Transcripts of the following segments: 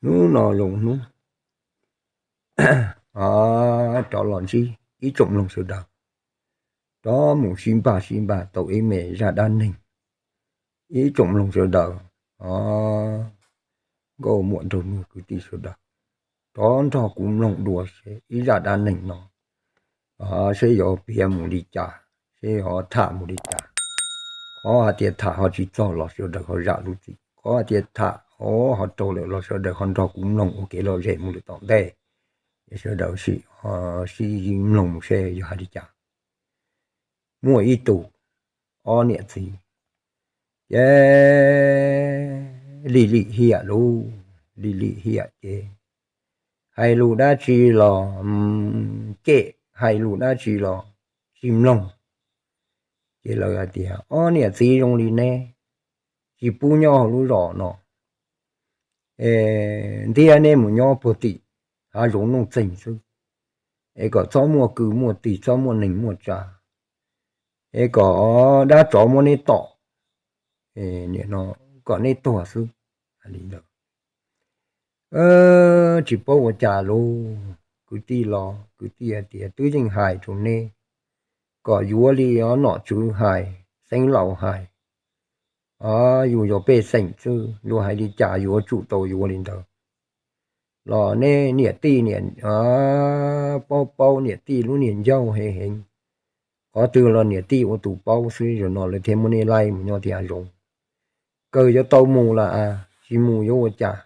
Hnub no zoo hnub, rov los ntsib ib tsoom mloog sawv daws, rov mus sib npaj sib npaj tau ib me zaj dab neeg. Ib tsoom mloog sawv daws, nkauj muam nraug nus kwv tij sawv daws, rov nrog kuv mloog dua seb ib zaj dab neeg no seb yuav piav mus li cas, seb yuav tham mus li cas. Qhov hais tias tham ho tsis txog los sawv daws ho zam lub txim, qhov hais tias tham ho raug lawm los sawv daws ho nrog kuv mloog ua kev lom zem mus lawm tom ntej. Sawv daws sim sib mloog mus seb yog hais li cas. Muaj ib tug ob niam txiv, ces lim lim hiam lauj, lim lim hiam ces hais lus dab tsi los cem, hais lus dab tsi los tsis mloog. Ces lawv hais tias, ob niam txiv zoo li neb, tsis pub nyob hauv lub zos no, ntiab neb mus nyob puag tim hav zoov nuj txeeg xwb, es kom txhob muaj kwv muaj tij, txhob muaj neeg muaj tsav, es kom dab tsov muab neb tom, kom neb tuag xwb. Hais li ntawd, tsis paub ua cas lauj, kwv tij los kwv tij hais tias twb yeej hais rau neb kom yuav li os nom tswv hais, xeeb laus hais, yus yog pej xeem xwb, yus hais li cas yuav tsum tau yuav li ntawd. Los neb niam tij niam, paub paub niam tij lub niag ncauj heev heev, qhov twg los niam tij ua tus paub xwb, zaum no lawv thiaj muab neb laij mus nyob tim hav zoov. Kawg yuav tau mus los as, tsis mus yuav ua cas,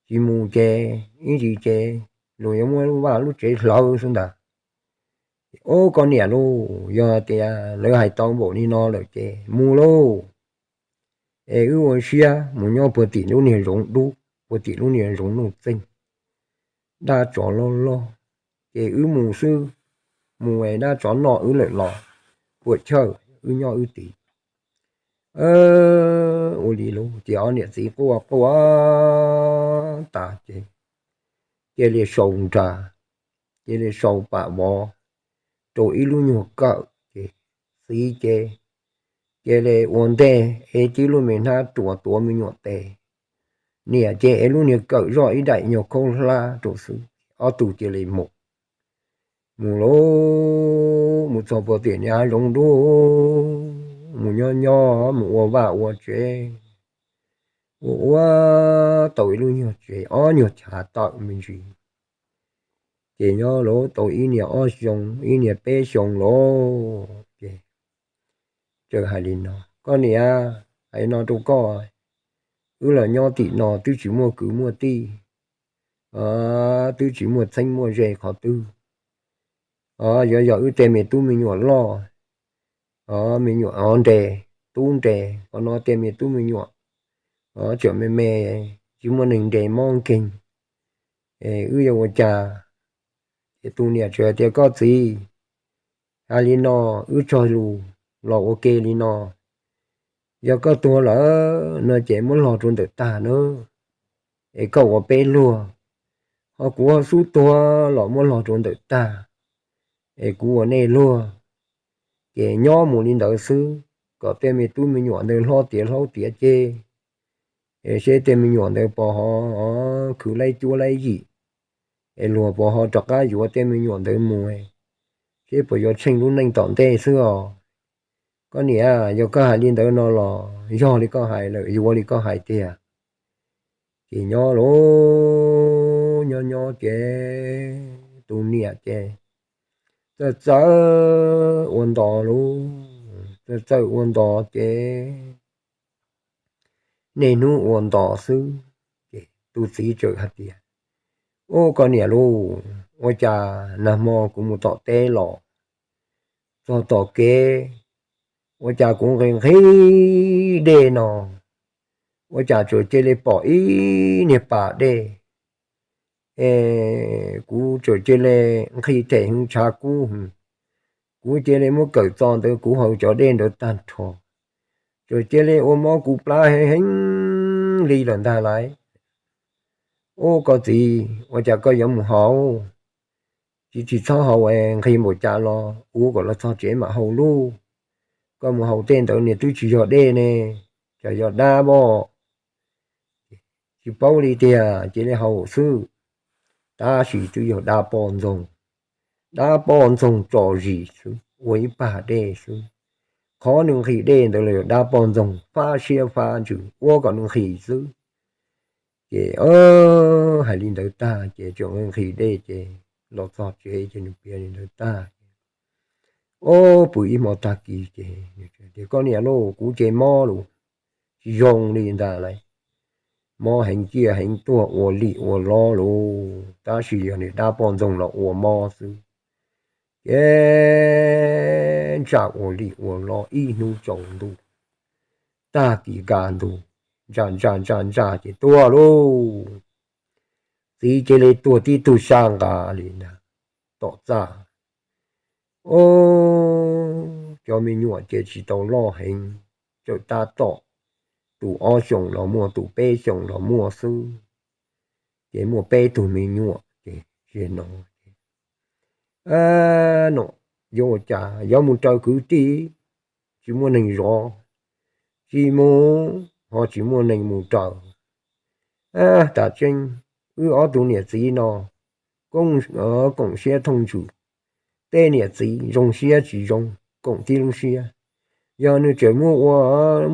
tsis mus ces ib ntsis ces luag yuav muab lub vaj lub tsev hlawv xwb ntag. Ub koj niam lauj, yog tias lawv hais tau npaum li no lawm ces mus lauj, es wb ua siab mus nyob puag tim lub niag zoov dub, puag tim lub niag zoov nuj txeeg, dab tsov loj loj, ces wb mus xwb, mus es dab tsov noj wb lawm los puas chawj, wb nyob wb tid. Ua li lauj, ces ob niam txiv quaj quaj tas ces cia li sau nra, cia li sau pam vov rau ib lub nyuag kawm ces txiv ces cia li ua ntej ev tib lub me hnab ruas tuav me nyuam tes, niam ces ev lub niag kawm zoj ib daim nyuag khaub hlab rau xwb, ob tug cia li mus. Mus lauj, mus txog puag tim niag hav zoov dub, mus nyob nyob mus ua vaj ua tsev, ua ua tau ib lub nyuag tsev ob nyuag chav tawm me ntsis, ces nyob lauj tau ib niag ob xyoo ib niag peb xyoo lauj ces txawm hais li no, koj niam, hais no rau koj, wb los nyob tim no twb tsis muaj kwv muaj tij, twb tsis muaj txheeb muaj ze qhov twg, yuav yog wb tej me tub me nyuam loj, me nyuam nres, tub nres, qhov no tej me tub me nyuam tseem me me, tsis muaj neeg nres mob nkeeg, wb yuav ua cas? Ces tus niam tseem tias, koj txiv, hais li no, wb txog lus los ua ke li no, yog koj tuag lawm no ces muab log rau ntawm tag na, es koj ua peb luag, ho kuv ho xub tuag los muab log rau ntawm tag, es kuv ua nej luag. Ces nyob mus li ntawd xwb, kom tej me tub me nyuam ntawd hlob tiav hlob tiav ces, es seb tej me nyuam ntawd puas ho khwv laib cuab laib yim, es luag puas ho rov qab yuav tej me nyuam ntawd mus, seb puas yuav tsheej lub neej tom ntej xwb os. Koj niam, yog koj hais li ntawd no los yog li koj hais lawm, yuav li koj hais tiag. Ces nyob lauj, nyob nyob ces tus niam ces txawj txawj ua ntos lauj, txawj txawj ua ntos ces niaj hnub ua ntos xwb. Ces tus txiv txawm hais tias, ub, koj niam lauj, ua cas nag hmo kuv mus tom teb los, txog tom kev, ua cas kuv nqhis nqhis dej no, ua cas txawm cia li pom ib niag pas dej, es kuv txawm cia li nqhis them hwv tshav kub hwv, kuv cia li muab kawm txo ntawd kuv haus cov dej ntawd tag nrho, txawm cia li ua mob kuv plab heev heev li lawm ntag lauj. Ub, koj txiv, ua cas koj yuav mus haus? Tsis tsis txhob haus es nqhis npaum cas los ua kom los txog tsev mam haus lauj. Koj mus haus tej ntawd nws twb tsis yog dej ne, tsam yog dab pom. tsis paub li tiag, cia li haus xwb. Tab sis twb yog dab poj ntxoog, dab poj ntxoog tso zis xwb, ua ib pag dej xwb. Qhov nws nqhis dej ntawd los yog dab poj ntxoog fab siab fab ntsws ua kom nws nqhis xwb. Ces hais li ntawd tag ces tseem nqhis dej ces los txog tsev ces nws piav li ntawd tag ces, o, pw ib hmo tag kis ces tias, koj niam lauj, kuv ces mob lus tsis zoo li ntag lauj. Mob heev ciaj heev tuag ua li ua lo lus, tab sis yog nws dab poj ntxoog los ua mob xwb. Ces ntsaj ua li ua lo ib hnub tsaus ntuj, tag kis kaj ntug, ntsaj ntsaj ntsaj ntsaj ces tuag lauj. Txiv cia li tuag tib tug sab nqa li ntag, tom txaj. O, cov me nyuam ces tsis tau loj heev, tseem tab tom, tus ob xyoos los muaj, tus peb xyoos los muaj xwb. Ces muaj peb tug me nyuam ces, no, yuav ua cas, yuav mus raws kwv tij, tsis muaj neeg zov, tsis mus ho tsis muaj neeg mus raws. Tam tseeb wb ob tug niam txiv no koom siab thooj ntsws, tej niam txiv zoo siab tsis zoo koom tib lub siab. Yog nws tseem muaj ua,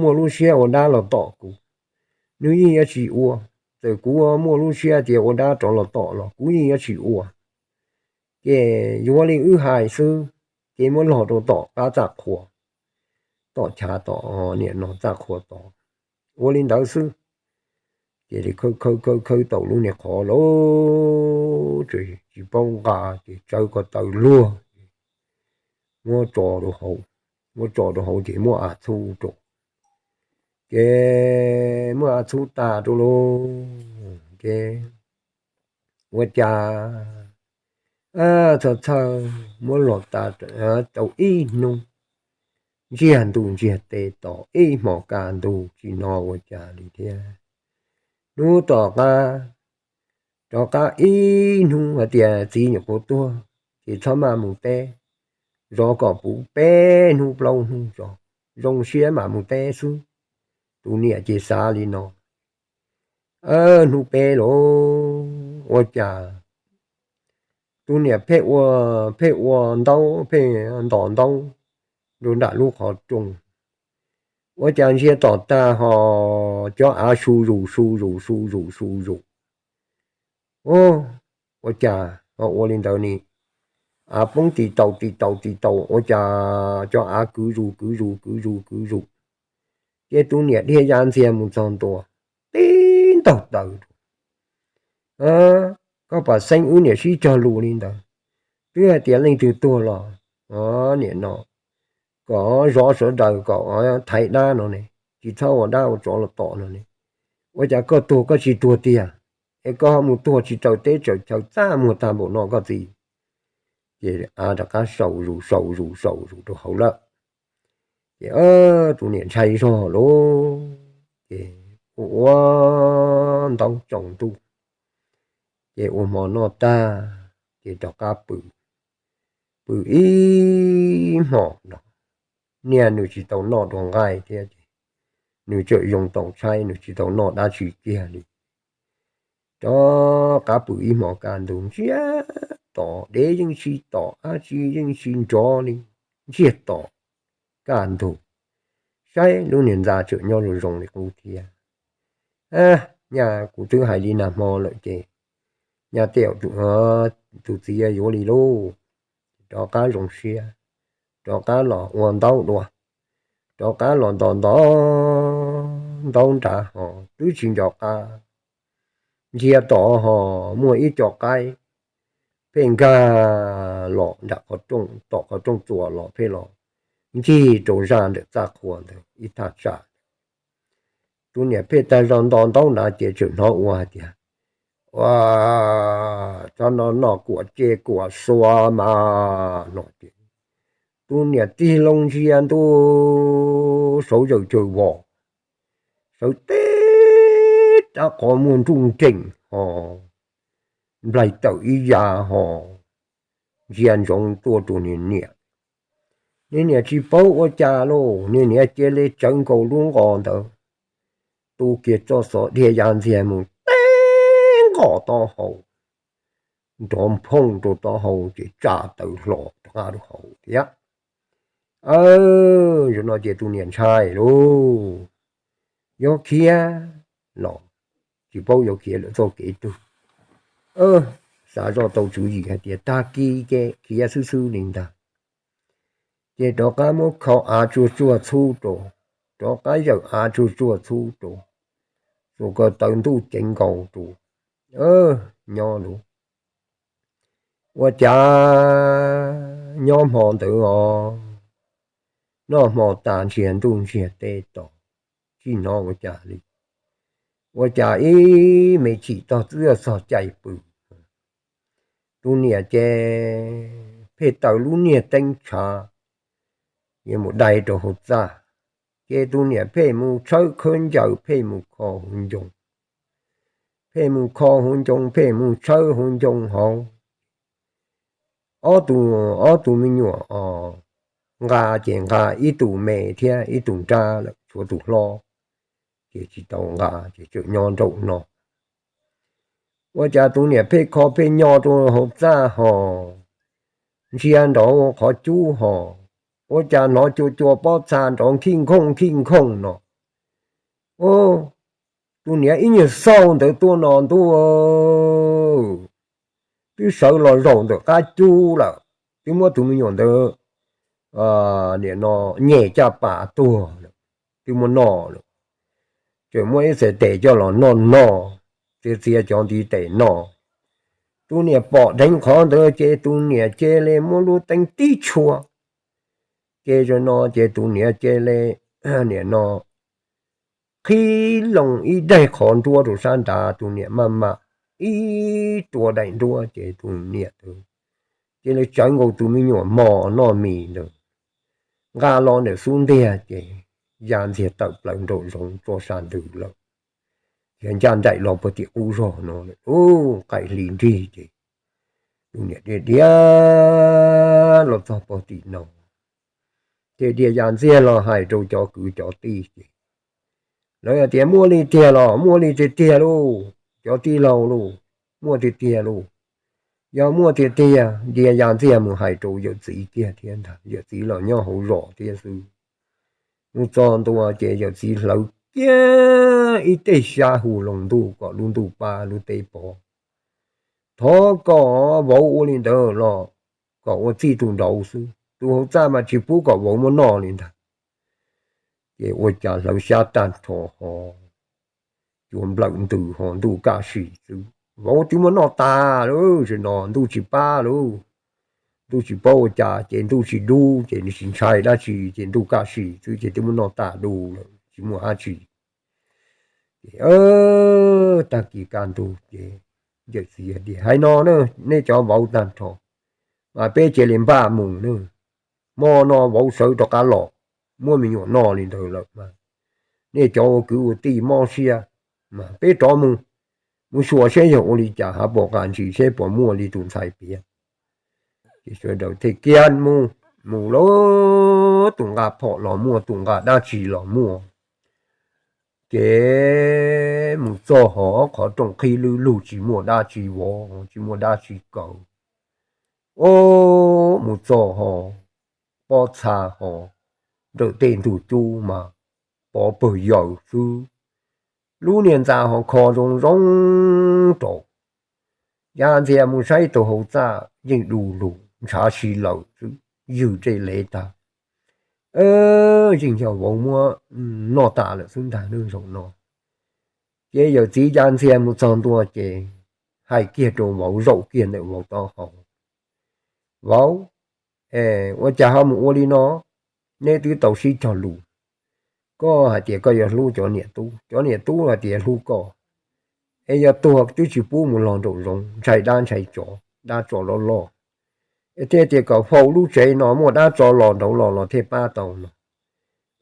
muaj lub siab ua dab los tom kuv, nws yeej yuav tsis ua. Txawm kuv muaj lub siab tias ua dab rov los tom los kuv yeej yuav tsis ua. Ces yuav li wb hais xwb, ces muab log rau tom qab txaj qhua, tom chav tom, niam no txaj qhua tod, ua li ntawd xwb. Ces khawb khawb khawb khawb tau lub niag qhov lawm, tsis paub nqa, ces tsawv ko taw luag, muab tso rau hauv, muab tso rau hauv ces muab av txhub rau. Ces muab av txhub tas rau lauj, ces ua cas txhawj txhawj muab los tas tau ib hnub, ntsiag ntuj ntsiag teb tos ib hmos kaj ntug tsis hnov ua cas li thiab. Hnub tom qab, rov qab ib hnub hais tias txiv nyuam qhuav tuag ces txhob maj mus teb, zov kom puv peb hnub plaub hnub tso, zoo siab mam mus teb xwb. Tus niam ces xav li no, hnub peb los ua cas tus niam pheej ua, pheej ua ntaub, pheej ntos ntaub rau nram lub qhov rooj. Ua cas ntsia tom tag ho cov av su zus su zus su zus su zus. Ua cas ho ua li ntawd ne? Av poob tis taus tis taus tis taus, ua cas cov av kwv zus kwv zus kwv zus kwv zus. Ces tus niam dhia ya ntxiag mus txog ntua, tib ntaug taws. Koj pam xeeb wb niam sib cog lus li ntawd, twb hais tias leej twg tuag los, niam no, kom zov sawv daws kom thaiv dab no ne, tsis txhob ua dab ua tsov los tom no ne. Ua cas koj tuag koj tsis tuag tiag, es koj ho mus tuag tsis raws teb raws chaw txaj muag tag npaum no koj txiv. Ces av rov qab sau zus sau zus sau zus rau hauv lawm. Ces tus niam ntshai zog lauj, ces ua ua ntaub tsaus ntuj, ces ua hmo noj tag, ces rov qab pw, pw ib hmos no, niaj nws tsis tau noj dua nqaij thiab ces nws tseem yoo tau tshaib, nws tsis tau noj dab tsi kiag li. Rov qab pw ib hmos kaj ntug ntsiag to, dev yeej tsis tom, dab tsi yeej tsis nrov li, ntsiag to kaj ntug, saib lub niag ntxa tseem nyob zoo zoo li qub thiab. Nyaj kuv twb hais li nag hmo lawm ces nyaj tej zaum tus txiv yuav li lauj. Rov qab zoo siab, rov qab los ua ntaub dua, rov qab los ntos ntaub ntaub nrad ho twb tsis nco qab. Ntsia tod ho muaj ib co qaib pheej nkag los nram qhov rooj, tom qhov rooj txuas los pheej los ncig rau zaj ntawm txaj qhua ntawd ib thaj tsam. Tus niam pheej tag zog nto ntaub nrad ces tseem hnov ua hais tias, ua, txhob no noj kuam ce kuam xua mas no ces tus niam tig loo ntsia ntua saud zaws caws vos, sawv teb rab qhov muag nruj nreem ho nplaig tawm ib yav ho ntsia ntsoov tuaj rau niag niam. Niag niam tsis paub ua cas lauj, niag niam cia li tsawv nkaus lub nqos ntawd, tu kiag txoj xov dhia ya ntxiag mus kom taub hau, nrov phooj rau taub hau ces tsa taw hlo rov qab rau hauv thiab. Zaum no ces tus niam ntshai lauj, yuav khiav los tsis paub yuav khiav lawm txoj kev twg. Xav zoj tau tswv yim hais tias tag kis ces khiav xwb xwb li ntag. Ces rov qab muab khau av tsuag tsuag txhub rau, rov qab yawm av tsuag tsuag txhub rau, txuas ko taw ntuj ceev nkaus rau, nyob lauj. Ua cas nyob hmo ntawd os, noj hmo tas ntsiag ntuj ntsiag teb tos, tsis hnov ua cas li. Ua cas ib me chim tog twb txog caij pw, tus niam ces pheej taws lub niag teeb tshav, ces mus dai rau hauv txaj, ces tus niam pheej mus tshawb khawb ncaws, pheej mus kho hauv ncoo, pheej mus kho hauv ncoo, pheej mus tshawb hauv ncoo hauv. Ob tug, ob tug me nyuam os, nqa ces nqa ib tug me thiab ib tug nrab lawm, tshuav tus hlob ces tsis tau nqa ces tseem nyob nraum no. Ua cas tus niam pheej kho pheej nyo rau hauv txaj hos, ntsia nraud qhov cub hos, ua cas hnov cua cua pob txha nrov khij nkhooj khij nkhooj no. Tus niam ib nyuag xauj ntawd tuaj no ntuj, twb sawv los zaum ntawm qab cub lawm, twb muab tus me nyuam ntawd nim no nyem caj pas tuag lawm, twb muab noj lawm. Tseem muab ib txhais tes coj los noj noj, txiav txiav cov ntiv tes noj. Tus niam pom dheev qhov ntawd ces tus niam cia li muab lub teeb tib tshua. Ces zaum no ces tus niam cia li nim no qhib loo ib daig qhov nruab rau sab nrad, tus niam maj mam ib rua daim nruab ces tus niam cia li tsawv nkaus tus me nyuam mos noj mis ntawd, nqa los ntawm xub ntiag ces ya ntxiag tawm plaws nraum zoov tso sas ntws lawm. Yog ncaj nraim los puag tim qub zog no, ub, qaim hli nrig ces tus niam dhia dhia los txog puag tim no, ces dhia ya ntxiag los hais rau cov kwv cov tij ces lawv hais tias muaj li tiag los muaj li tiag tiag lauj, cov tij laug lauj, muaj tiag tiag lauj. Yog muaj tiag tiag dhia ya ntxiag mus hais rau yawm txiv kiag thiab ntag, yawm txiv los nyob hauv zos thiab xwb. Mus txog ntua ces yawm txiv hlawv kiag ib teg xyab hu loo ntuj kom lub ntuj pab lub teb pov. Thov kom vauv ua li ntawd los kom ua txij tus nraud xwb, tus hauv txaj mas tsis pub kom vauv muab noj li ntag. Ces ua cas hlawv xyab tag nrho ho cua nplawm ntws ho ntuj kaj sim xwb, vauv twb muab noj tas lawm, zaum no ntuj tsis pab lauj. Ntuj tsis paub ua cas ces ntuj tsis dub ces nws tsis ntshai dab tsi ces ntuj kaj sim xwb ces twb muab noj tas du lawm tsis muaj dab tsi. Ces tag kis kaj ntug ces yawm txiv tias hais no, nej cov vauv tag nrho mas peb cia li npaj mus nawb. Hmo no vauv sawv rov qab los, muab me nyuam noj li ntawd lawm mas nej cov ua kwv ua tij mob siab, mas peb rov mus, mus xyuas seb yog ua li cas hab pom qab ntsis seb puas muaj li tus ntxhais piav. Ces sawv daws thiaj kiag mus, mus lauj, tus nqa phom los muaj, tus nqa dab tsi los muaj. Ces mus txog hauv qhov rooj qhib lwb lug tsis muaj dab tsi vov, tsis muaj dab tsi kaw. Ub, mus txog hauv pob txha hauv nrawm tej ntug cub mas pov pawg yaws xwb. Lub niag ntxa ho kho zoo zoo rau. Ya ntxiag mus saib tus hauv txaj yeej du lug ntshav si lawm xwb, ywg tej lev tag. Yeej yog vauv muab noj tas lawm xwb ntag nawb zaum no. Ces yawm txiv ya ntxiag mus txog ntua ces hais kiag rau vauv, zaum kiag ntawm vauv taub hau, vauv, ua cas ho mus ua li no? Neb twb tau sib cog lus, koj hais tias koj yuav hlub cov niam tub, cov niam tub hais tias hlub koj, es yog tuag twb tsis pub mus los nraum zoov, ntshai dab ntshai tsov, dab tsov loj loj, es thiaj tias kom faus lub tsev no muaj dab tsov los nraud los los thiaj pab tau no.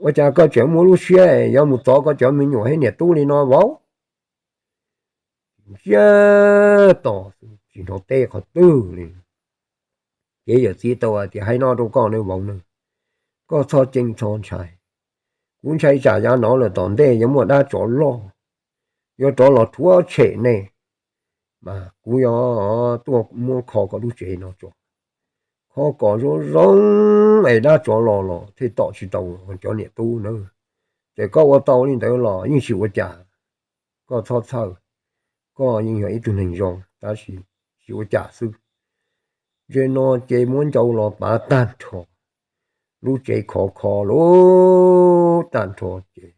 Ua cas koj tseem muaj lub siab yuav mus txov koj cov me nyuam thiab niam tub li no vauv? Ntsia to, tsis hnov teb qhov twg li. Ces yawm txiv tau hais tias hais no rau koj nawb vauv nawb, koj txhob ceeb txhob ntshai. Kuv ntshai tsam yav no lawm tom ntej yuav muaj dab tsov loj yuav rov los rhuav tshem nej. Mas kuv yuav tuaj muab kho koj lub tsev no tso, kho kom zoo zoo es dab tsov los los thiaj tom tsis tau cov niam tub na. Ces koj ua tau li ntawd los yeej tsis ua cas, koj txhob txhawj, koj yeej yog ib tug neeg zoo tab sis tsis ua cas xwb. Ntawm no ces muab ncau los pav tag nrho, lub tsev khov kho lub tag nrho ces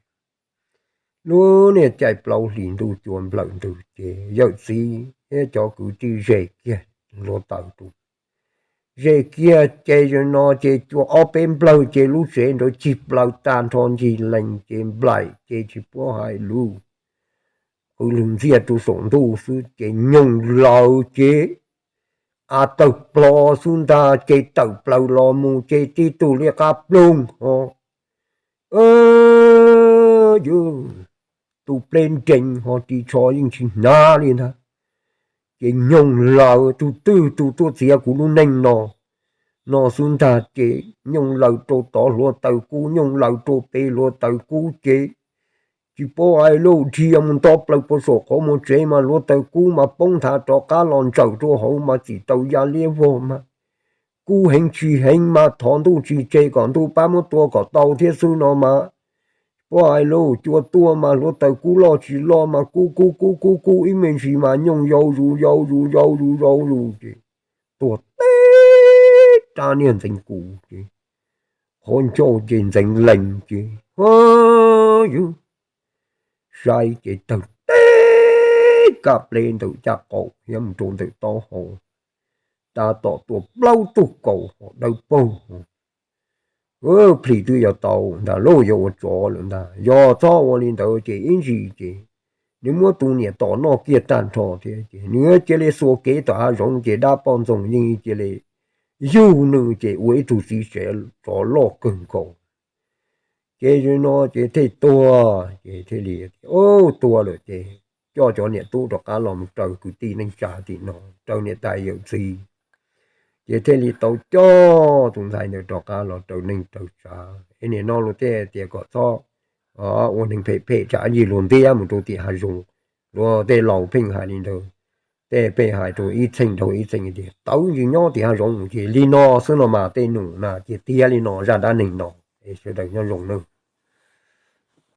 lub niag caij plaub hlis ntuj cua nplawm ntws ces yawm txiv thiab cov kwv tij ze kiag hluav taws rau, ze kiag ces ntawm no ces cua ob peb nplawg ces lub tsev nrov cig plaws tag nrho ncig lees ces nplaim ces tsis paub hais lus, qw lug ntxiag rau saum ntuj xwb ces nyoog laws ces av tawg plo xwb ntag ces tawm plaws los mus ces tib tug liab qab ploog ho, yog tus pleb nrees ho ris tsho yeej tsis hnav li ntag. Ces nyoog laws tug twg tug tuaj txiav kuv lub neej no, no xwb ntag ces nyoog laws rau tod hluav taws kub, nyoog laws rau pem hluav taws kub ces tsis paub hais lus dhia mus nto plaws puag saum qhov muag tsev mas hluav taws kub mas poob nthav rov qab los ntsawm rau hauv mas txim tau ya liab vog mas kub heev tsis heev mas thov ntuj tsis tseg kom ntuj pab muab tua kom tau thiab xwb no mas tsis paub hais lus cua tuaj mas hluav taws kub loj tsis loj mas kub kub kub kub kub ib me ntsis mas nyoog yau zus yau zus yau zus yau zus ces tuag teb rab niag ntxeev kuv ces qhov ncauj ces ntxeev lees ces yog saib ces tawg teb kaj pleb ntawm caj qaum thiab mus rau ntawm taub hau, tab tom tuaj plaub tug kaus ho dawb paug. Plhis twb yuav tau ntag lauj, yuav ua tsov lawm ntag, yog txhob ua li ntawd ces ib ntsis ces nws muab tus niam tom noj kiag tag nrho thiab ces nws cia li xuas kev tom hav zoov ces dab poj ntxoog yeej cia li yug nws ces ua ib tug txiv tsev tsov loj kawg nkaus. Ces zaum no ces thiaj tuag ces thiaj li, tuag lawm ces coj cov niam tub rov qab los mus raws kwv tij neej tsa tim no, raws niam tais yawm txiv. Ces thiaj li tau coj tus ntxhais ntawd rov qab los raws neej raws tsa. Es nim no luag tej tias kom txhob ua neeg phem phem tsam ib ntsis luag ntiab mus rau tim hav zoov. Luag tej laus pheej hais li ntawd, tej pheej hais rau ib txheej rau ib txheej tias tawv ntsis nyob tim hav zoov ces li no xwb no mas tej num na ces tiag li no zaj dab neeg no. Es sawv daws nyob zoo nawb.